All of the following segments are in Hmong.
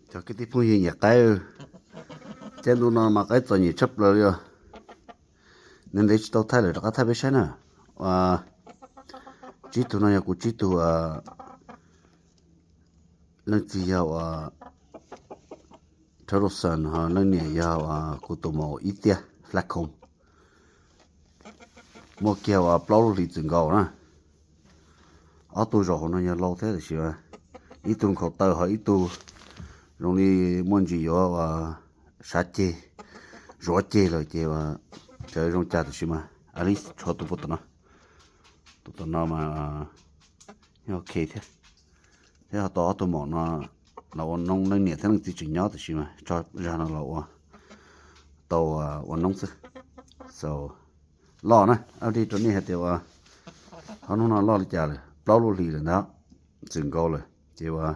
Cov kwv tij phooj ywg nyiam qaib, caij ntuj no mas qaib txom nyem tshaj plaws li os. Ntev ntev tsis tau thaij lawm, rov qab thaij peb saib na. Tsib tug no yog kuv tsib tug, leej txiv yog uas Turtleson, ho leej niam yog uas kuv tus maum Ib Tiaj Flaccone. Muaj kiag uas plaub lub hlis txwm nkaus na. Ob tug zaum hauv no yog lau thiab tiam sis ib tug nkhaus taw ho ib tug zoo li muaj ntsis yuav uas sav ceg, zuav ceg lawm ces tseem zoo cas tiam sis mas at least tshuav tus puag tom no. Tus tom no mas ok thiab. Thiab ho tau ob tug maum no los ua noob, leej niam thiab leej txiv tseem nyob tiam sis mas tso zag no los ua, tau ua noob xwb. So, loj na, update rau nej hais tias uas ho hnub no loj li cas lawm, plaub lub hlis lawm ntag, txwm nkaus lawm ces uas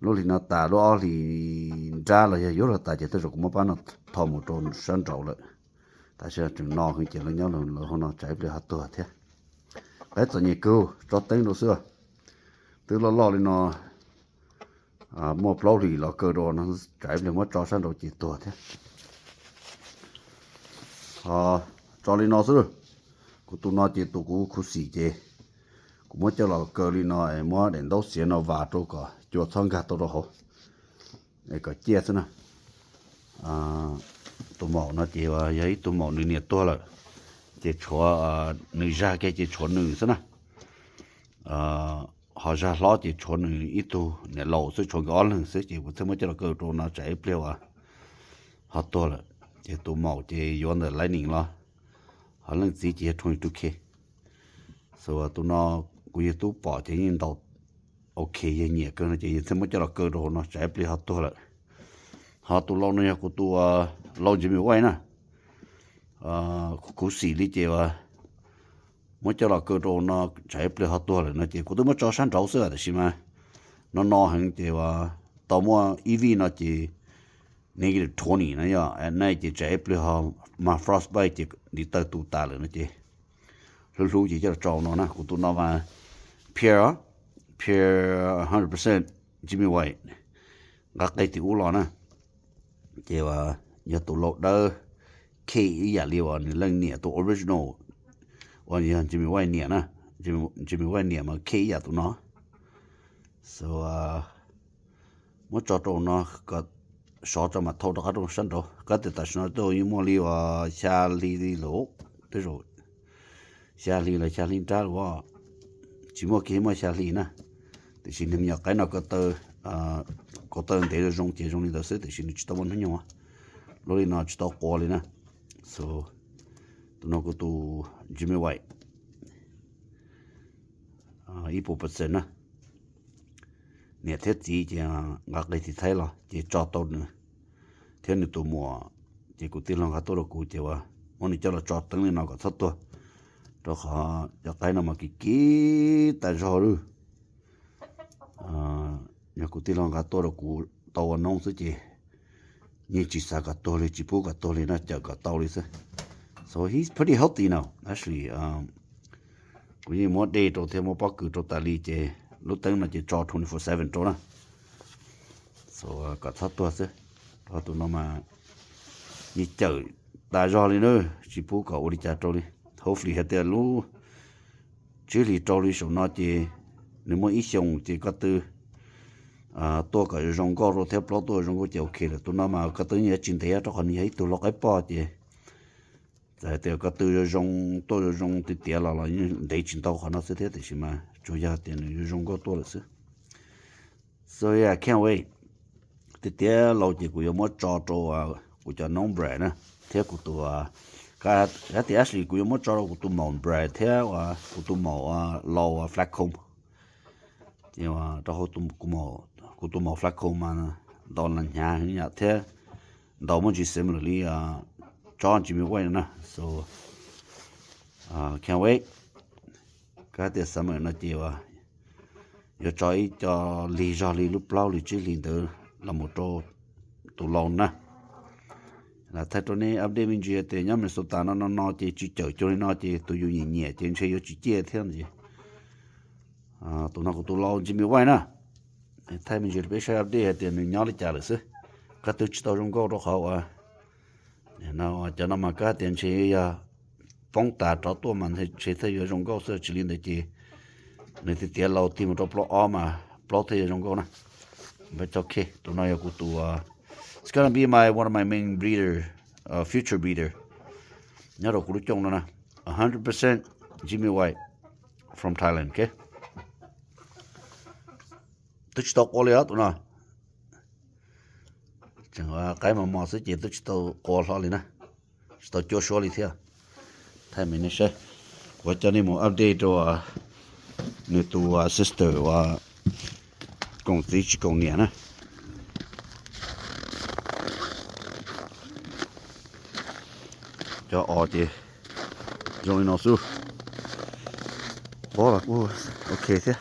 lub hlis no tas lub ob hlis nrab los yog yuav luag tas ces tej zaum kuv muab pab no tho mus rau sab nraud lawm. Tam sim no tseem no heev ces lawv nyob lawv hauv no tsam ib pliag ho tuag thiab. Qaib txom nyem kawg, tso teeb rau xwb. Twb loj loj li no, muaj plaub hlis los kaw rau no, tsam ib pliag muab tso sab nraud ces tuag thiab. Ho tso li no xwb. Kuv tus no ces tus kuv khuv xim ces kuv muab coj los kaw li no es muab daim ntaub xiav no vas rau kom cua txhob nkag tau rau hauv es kom ciaj xwb na. Tus maum no ces yog ib tug maum nws niam tuag lawm, ces tshuav nws zag kiag ces tshuav nws xwb na. Ho zag hlob ces tshuav nws ib tug niam laus xwb, tshuav nkawd ob leeg xwb ces kuv thiaj muab coj los kaw rau no tsam ib pliag uas ho tuag lawm. Ces tus maum ces yuav ntawm Lightning los, ho leej txiv ces yog twenty-two K. So tus no kuv yawg tub pom ces yeej ntaus ok, yawg nyiam kawg no ces yawg thiaj muab coj los kaw rau hauv no tsam ib pliag ho tuag lawm. Ho tus lau no yog kuv tus lau Jimmy White na. Khuv xim li ces uas muab coj los kaw rau hauv no tsam ib pliag ho tuag lawm no ces kuv twb muab tso sab nraud xwb tiam sis mas no no heev ces uas tau muaj ib vij no ces negative twenty no yog at night ces tsam ib pliag ho mas frostbite ces ntiv taw tu tas lawm no ces hlub hlub ces coj los tso no na. Kuv tus no mas pure, pure hundred percent Jimmy White, nqa qe tim ub los na. Ces uas yog tus lau dawb, khej ib yam li uas nws leej niam tus original uas yog Jimmy White niam na. Jimmy White niam mas khej ib yam tus no. So muab tso rau no kom sov tso mam thau rov qab rau sab nraud. Kab tias tam sim no twb yeej muaj li uas xya hli lawm, tej zaum xya hli los xya hli nrab lawm, tsis muaj kiag muaj xya hli na. Tiam sis niag me nyuam qaib no ko taw, ko taw ntev zoo zoo ces zoo li ntawd xwb tiam sis nws tsis tau muaj hnub nyoog, lub li no tsis tau qua li na. So tus no kuv tus Jimmy White ib puas percent na. Niam thiab txiv ces nqa qe tim Thaib los ces tso tau nws thiab nws tus muam, ces kuv tij laug nqa tuaj rau kuv ces uas muab nws coj los tso teeb li no kom txhob tuag, rau qhov cov qaib no mas kim kim tas zog lawm. Yog kuv tij laug nqa tuaj rau kuv tau ua noob xwb ces yeej tsis xav kom tuag li, tsis pub kom tuag li no, cawm kom tau li xwb. So he's pretty healthy now actually. Kuv yeej muab dej rau thiab muab pob kws rau tas li ces lub teeb no ces tso twenty four seven rau na. So kom txhob tuag xwb. Rau tus no mas yeej cawm tas zog li na, tsis pub kom ua li cas rau li. Hopefully hais tias lub tsib hlis rau li saum no ces nws muaj ib xyoos ces ko tw tuaj kom zoo nkauj rau thiab plaub tuaj zoo nkauj ces ok lawm. Tus no mas ko tw yeej yuav tsis ntev rau qhov nws yog ib tug lau qaib poj ces txawm hais tias ko tw zoo zoo tuaj zoo zoo tiav tiav los los yeej ntev tsis ntau qhov no xwb thiab tiam sis mas tsuas yog tias nws zoo zoo nkauj tuaj lawm xwb. So yeah, can't wait. Tiav tiav laus ces kuv yuav muab tso rau kuv cov noob breed na, thiab kuv tus, tias actually kuv yuav muab tso rau kuv tus maum breed thiab kuv tus maum lau Flaccone. Ces rau hauv kuv tus maum Flaccone mas ntaus nas hnyav yam thiab ntaus muaj ntsis similar li tsob Jimmy White no na. So can't wait. Kab tias summer no ces yuav tso ib co lig zog li lub plaub li tsib hlis ntawd los mus rau tus lau na. Lam thaij rau nej update me ntsis tias nyob Minnesota no no no ces tsis cawm cuag li no ces tus yus nyiam nyiam ces ntshe yuav tsis ciaj thiab no ces tus no kuv tus lau Jimmy White na. Thaij me ntsis rau peb saib update hais tias nws nyob li cas lawm xwb. Kab twb tsis tau zoo nkauj rau qhov uas no, cov no mas kab tias ntshe yog poob tas rov tuaj mas ntshe thiaj yuav zoo nkauj xwb, tsis li ntawd ces nws tiav tiav laus tig mus rau plaub ob mas plaub thiaj yuav zoo nkauj na. But it's okay, tus no yog kuv tus, it's gonna be my one of my main breeder, uh, future breeder nyob rau kuv lub cooj no na. Hundred percent Jimmy White from Thailand, okay. Twb tsis tau qua li os tus no. Tseem qaib mos mos xwb ces twb tsis tau qua hlo li na, tsis tau cuab suab li thiab. Thaij me nej saib, kuv coj nej mus update rau nws tus sister uas koom txiv tsis koom niam na. Cov os ces zoo li no xwb. Pob los kuj ok thiab.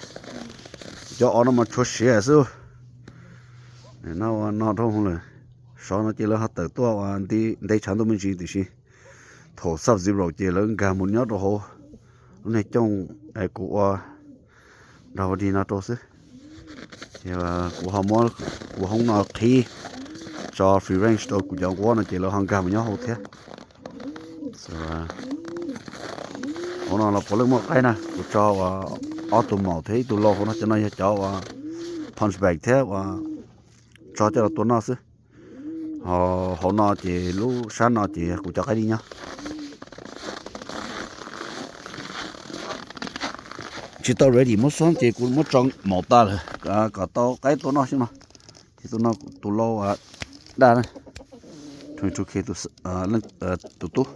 Cov os no mas tshuav siav xwb. No ua no dhau lawm. Sov no ces lawv ho tawm tuaj ua ntev tshav ntuj me ntsis tiam sis thaum sub zero ces lawv nkag mus nyob rau hauv lub niag cooj es kuv ua nrog ua dig no rau xwb. Ces kuv ho muab kuv hoob no qhib tso free range rau kuv cov nquab no ces lawv ho nkag mus nyob hauv thiab. Hauv no los puav leej muaj qaib na, kuv tso ua ob tug maum thiab ib tug lau hauv no, cov no yog cov ua punchback thiab ua tso coj los tua noj xwb. Ho hauv no ces lub sab no ces yog kuv cov qaib dib nyob. Tsis tau ready muab xob ces kuv muab tso maum tas lawm kom tau qaib tua noj xwb no. Ces tus no tus lau daj na, twenty two K tus tub.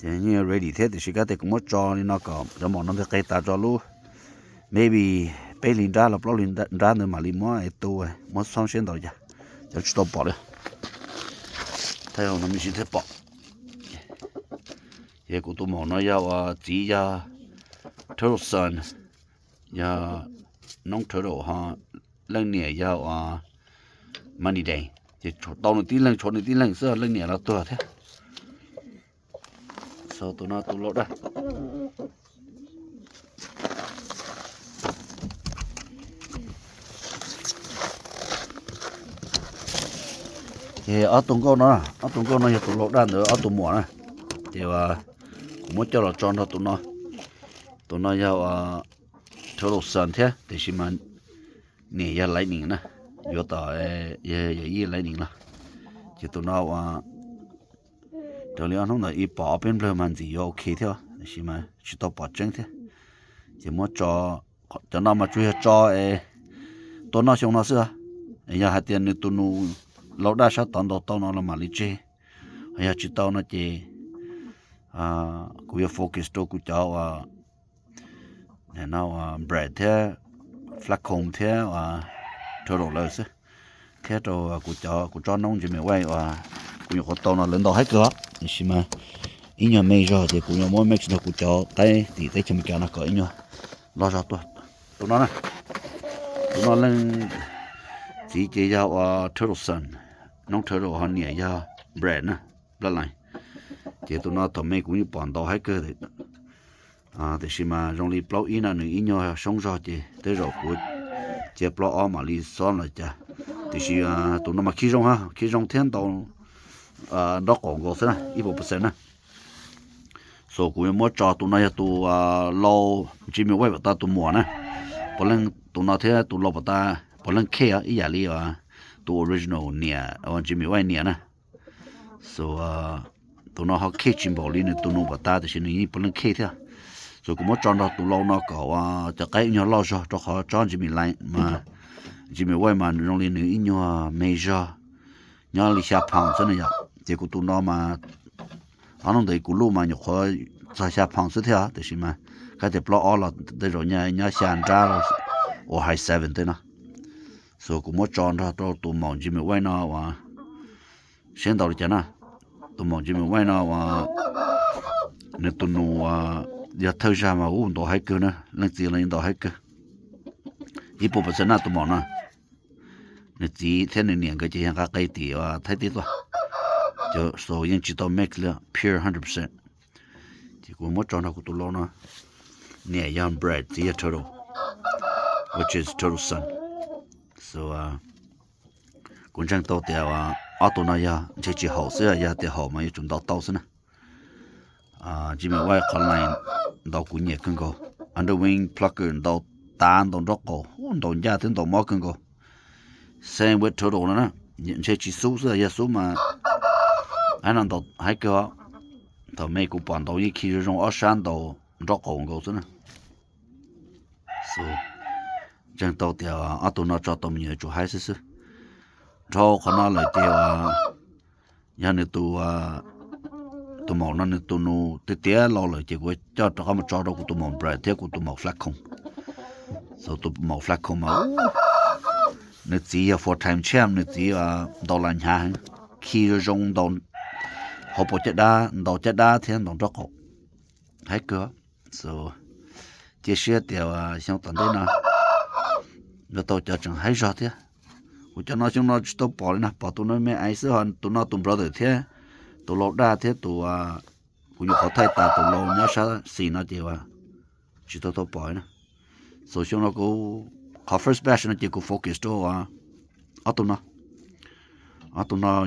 Ces yeej ready thiab tiam sis kab tias kuv muab tso li no kom cov maum no nteg qe tas tso lub maybe peb hlis nrab los plaub hlis nrab ntawd mam li muab tu, muab xob seb ntau li cas. Cov tsis tau pom li, thaij no me ntsis thiaj pom. Ces kuv tus maum no yog ua txiv yog Turtleson, yog noob turtle ho leej niam yog ua Money Day. Ces tshuav tau nws tib leeg, tshuav nws tib leeg xwb, leej niam los tuag thiab. Tus no tus lau daj. Ces ob tug nkauj no, ob tug nkauj no yog tus lau daj ntawd ob tug muam na. Ces kuv muab coj los tso nrog tus no. Tus no yog ua Turtleson thiab tiam sis mas niam yog Lightning na, yuav tom yog yawm yij Lightning los. Ces tus no ua raws li ob hnub ntawd ib pom ob peb nplawg mas ntxim yuav ok thiab tiam sis mas tsis tau pom tseeb thiab. Ces muab tso, cov no mas tsuas yog tso es tua noj xyoo no xwb. Yog hais tias nws tus nus lau daj sab tod ntaus tau no los mam li tseg, ho yog tsis tau no ces kuv yuav focus rau kuv cov ua no ua Brad thiab Flacco thiab ua Turtle lawm xwb, thiab rau kuv cov kuv tsob noob Jimmy White uas kuv nyuam qhuav tau no lawv ntaus haib kawg os tiam sis mas ib nyuag me zog ces kuv yuav muab mix nrog kuv cov qaib tim teb chaws Amelikas no kom ib nyuag loj zog tuaj. Tus no na, tus no leej txiv ces yog ua Turtleson, noob Turtle ho niam yog Brad na, Bloodline. Ces tus no thaum me kuv yeej pom ntaus haib kawg tiam sis mas zoo li plaub ib no nws ib nyuag soob zog ces tej zaum kuv cia plaub ob mam li xob los cas. Tiam sis tus no mas khib zoo ha, khib zoo thiab ntaus nraub qaum nkaus xwb na, ib puas percent na. So kuv yuav muab tso tus no yog tus lau Jimmy White pom tas tus muam na. Puav leej tus no thiab tus lau pom tas puav leej khej ib yam li tus original niam Jimmy White niam na. So tus no ho khej tsis npaum li nws tus nus pom tas tiam sis nws yeej puav leej khej thiab. So kuv muab tso nrog tus lau no kom cov qaib ib nyuag loj zog rau qhov tsob Jimmy White mas, Jimmy White mas nws zoo li nws ib nyuag me zog, nyob li xya pound xwb na yom. Ces kuv tus no mas ob hnub ntawd kuv luj mas nyuam qhuav txog xya pound xwb thiab tiam sis mas kab tias plaub ob los tej zaum nyob xya nrab ua high seven tej no. So kuv muab tso nrog rau tus maum Jimmy White no ua seb ntaus li cas na. Tus maum Jimmy White no ua nws tus nus yog thawj zag mas ua ntaus haib kawg na, leej txiv los yeej ntaus haib kawg. Ib puas percent na tus maum no. Nws txiv thiab nws niam nkawd ces yog nqa qe tim Thaib teb tuaj. Cov so yeej tsis tau mix li, pure hundred percent. Ces kuv muab tso nrog kuv tus lau no. Niam yog Brad, txiv yog Turtle, which is Turtleson. So kuv ntseeg tau tias ob tug no yog ntshe tsis haum xwb, yog tias haum mas yuav tsum ntaus tau xwb na. Jimmy White qhov line ntaus kuv nyiam kawg nkaus. Underwing plucker ntaus tav ntaus nraub qaum, ntaus ncaj thiab ntaus mob kawg nkaus. Same with turtle no na, ntshe tsis xub xwb, yog xub mas hab no ntaus haib kawg. Thaum me kuv pom ntaus yeej khi zoo zoo ob sab ntaus nraub qaum nkaus xwb na. Ntseeg tau tias ob tug no tso tau me nyuam yuav tsum haib xwb xwb. Dhau qhov no lawm ces yog nws tus, tus maum no nws tus nus tiav tiav laus lawm ces kuv coj rov qab mus tso rau kuv tus maum Brad thiab kuv tus maum Flacon. So tus maum Flacon mas nws txiv yog four time champ, nws txiv ntaus las hnyav heev, khi zoo zoo ntaus hauv paus caj dab, ntaus caj dab thiab ntaus nraub qaum haib kawg. So cia siab tias xyoo tom ntej no yuav tau cov tseem haib zog thiab. Kuv cov no xyoo no tsis tau pom li na, pom tus no me aiv xwb, ho tus no tus brother thiab, tus lau daj thiab tus, kuv nyuam qhuav thaij tas tus lau nyob sab xis no ces tsis tau tau pom li na. So xyoo no kuv, qhov first batch no ces kuv focus rau ob tug no. Ob tug no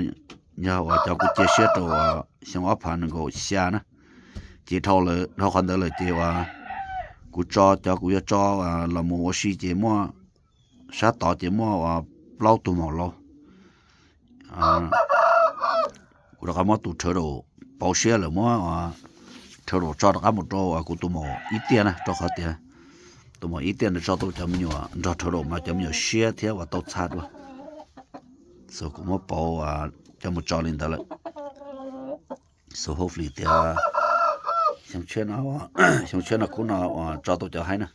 yog uas cov kuv cia siab rau xyoo ob phav nees nkaum xya na. Ces dhau qhov ntawd lawm ces uas kuv tso cov kuv yuav tso los mus ua si ces muaj, sab tod ces muaj uas plaub tug maum laus. Kuv rov qab muab tus turtle pauv siab lawm, muab turtle tso rov qab mus rau kuv tus maum ib tiaj na, rau qhov tias tus maum ib tiaj ntawd tso tau cov me nyuam nrog turtle mas cov me nyuam siab thiab uas tau txha dua. So kuv muab pauv coj mus tso li ntawd lawm. So hopefully tias xyoo tshiab no, xyoo tshiab no khub no uas tso tau cov haib na.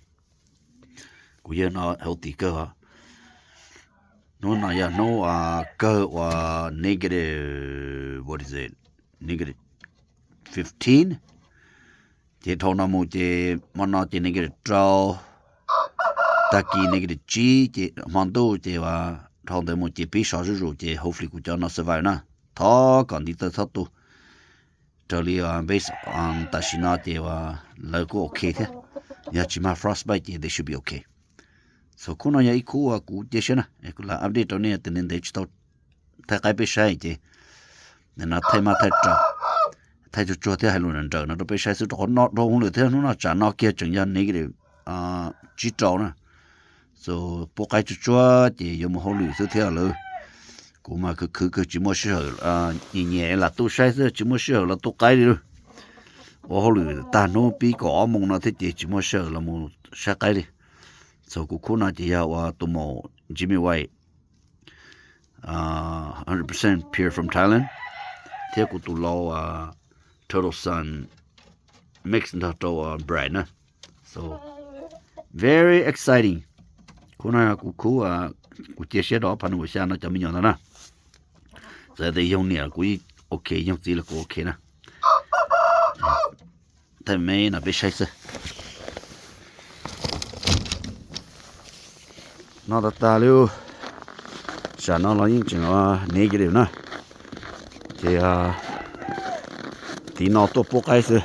Kuv yawg no healthy kawg os. Hnub no yog hnub kawg uas negative, what is it, negative fifteen. Ces dhau no mus ces hmo no ces negative rau, tag kis negative tsib, ces hmo ntuj ces uas dhau ntawd mus ces pib sov zuj zus ces hopefully kuv cov no survive na. Thov kom ntiv taw txhob tu. Raws li based on tam sim no ces uas lawv kuj ok thiab. Yog tsis mag frostbite ces they should be ok. So khub no yog ib khub uas kuv cia siab na, kuv lam update rau nej tias ntev ntev tsis tau thaij qaib peb saib ces nim no thaij maj thaij raws, thaij tsuag tsuag thiab hais lus nrawm nrawm no rau peb saib xwb, rau qhov no dhau hauj lwm thiab hnub no tsam no kiag tseem yog negative tsib rau na. So pub qaib tsuag tsuag ces yuav mus hauj lwm xwb thiab lawm. Kuv mas khwv khwv kawg tsis muaj sij hawm, nyiam nyiam lam tu saib xwb tsis muaj sij hawm los tu qaib li lawm. Ua hauj lwm tag hnub pib kaum ob moos no thiab ces tsis muaj sij hawm los mus saib qaib li. So kuv khub no ces yog uas tus maum Jimmy White, hundred percent pure from Thailand, thiab kuv tus lau Turtle Son mix nrog rau Brad na. So very exciting. Khub no kuv khub, kuv cia siab rau ob phav nees nkaum xya no cov me nyuam ntawd na. Txawm tias yoog niam kuv ok, yoog txiv los kuv ok na. Thaij me no peb saib xwb. No tas tas li, tsam no los yeej tseem negative na. Ces tiv no tuaj pub qaib xwb.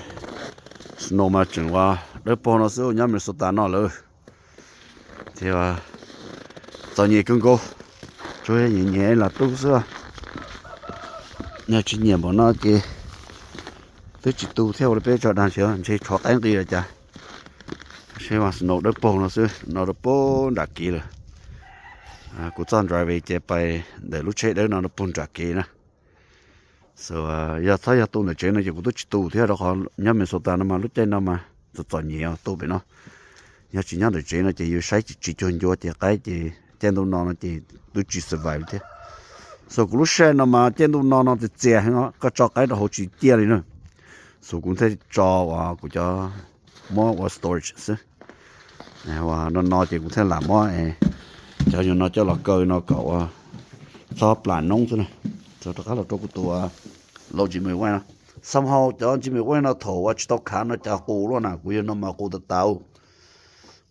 Snow mas tseem ua dawb paug no xwb, nyob Minnesota no lawm. Ces txom nyem kawg nkaus, tsuas nyiam nyiam lam tu xwb. Yog tsis nyiam npaum no ces twb tsis tu thiab ua li peb tso dag ntshe tshuav qaib nqi los cas. Seb mas snow dawb paug no xwb, no dawb paug nram kev lawm. Kuv txoj driveway ces pais ntawm lub tsheb dawb no dawb paug nram kev na. So yog txhob yog tu ntawm tsev no ces kuv twb tsis tu thiab rau qhov nyob Minnesota no mas lub caij no mas txom txom nyem tu pem no. Yog tsis nyob ntawm tsev no ces yus saib tsis cuag ncua ces qaib ces caij ntuj no no ces twb tsis survive thiab. So kuv lub sij hawm no mas caij ntuj no no txias txias heev, koj tso qaib rau hauv tsis ciaj li na. So kuv thiaj tso uas kuv cov muab ua storage xwb. No no ces kuv thiaj lam muab cov yug no coj los kaw no kom ua txhob plam noob xwb na. Tso rov qab los rau kuv tus lau Jimmy White no. Somehow cov Jimmy White no thaum uas tsis tau khav no cas qus luaj na, kuv yug no mas qus tas tas,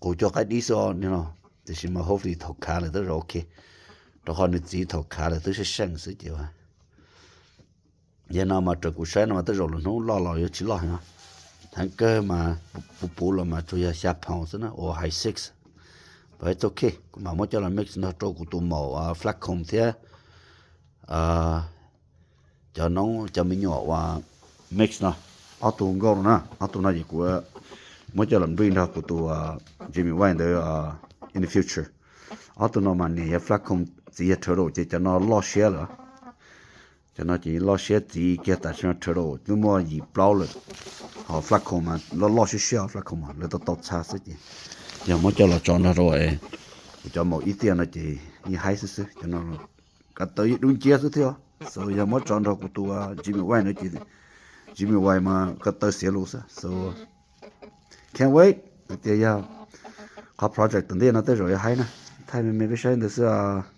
qus cuag qaib dib xwb no. Tiam sis mas hopefully thaum khav lawm twb zaum ok, rau qhov nws txiv thaum khav lawm twb seej seej xwb ces yog no mas raws kuv saib no mas tej zaum lwm hnub loj los yuav tsis loj heev. Heev kawg mas puv puv los mas tsuas yog xya pound xwb na, ua high six, But it's okay, kuv mam muab coj los mix nrog rau kuv tus maum Flacon thiab cov noob cov me nyuam uas mix no, ob tug nkauj no na, ob tug no ces kuv muab coj los breed nrog kuv tus Jimmy White ntawd in the future. Ob tug no mas niam yog Flacon, txiv yog Turtle, ces cov no loj siab lawm. Cov no ces loj siab txiv kiag tam sim no Turtle twb muaj yim plaub lawm. Ho Flacon mas loj loj siab siab, Flacon mas lawv tau tau txha xwb ces yog muab coj los tso nrog rau kuv cov maum ib tiaj no ces yeej haib xwb xwb, cov no ko taw yeej dub nciab xwb thiab. So yog muab tso nrog kuv tus Jimmy White no ces Jimmy White mas ko taw xiav lus xwb. So can't wait, tias yog qhov project tom ntej no tej zaum yuav haib na. Thaij me me peb saib ntawd xwb.